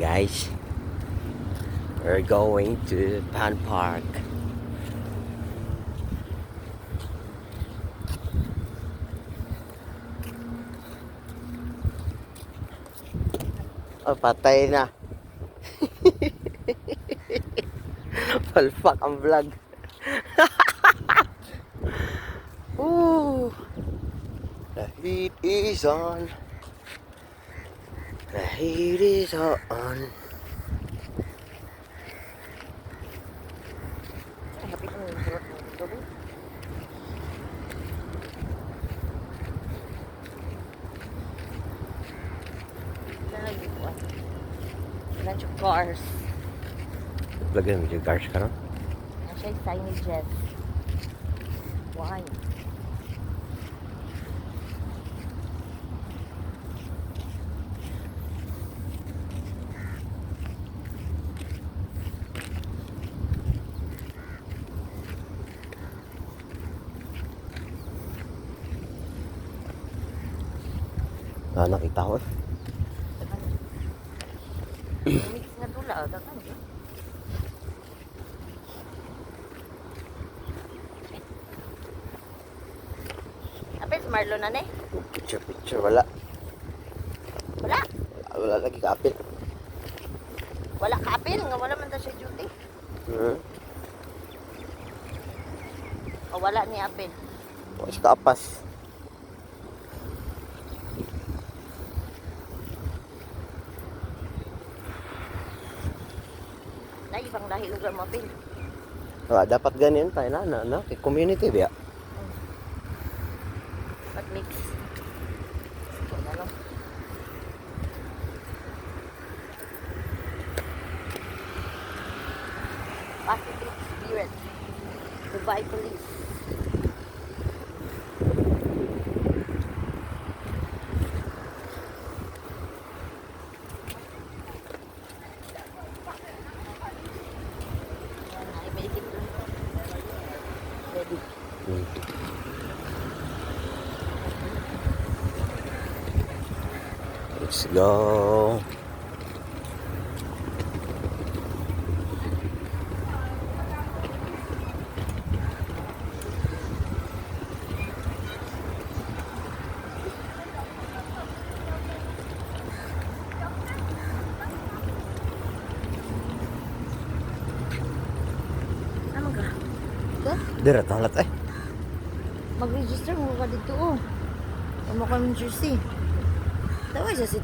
Guys. We're going to Pan Park. Oh, patay na. Palpak ang vlog. Ooh. The heat is on. The heat is on. Ay, happy ko yung surat mo dito. Bunch of cars. Lagyan mo yung cars ka, no? Ano siya, signages. Why? Ah, nakita ko eh. Mix nga dula, oh, daghan yun. Apil si Marlon na ne? Picture, picture. Wala. Wala. Wala, wala lagi kaapil. Wala ka apil nga wala man ta siya duty. O wala ni apil. Wala siya kaapas. Na ibang lahi lugar mo apil. Wala, dapat ganyan tayo na, na, na. Kay community ba? But mix. Ito na lang. Positive spirit. Dubai Police. Ayan, ay, may itim dun. Ready. Let's go. Ano ka? Ka? Dira talat eh. Mag-register mo ka dito oh. Tama kami jersey. Tawag siya si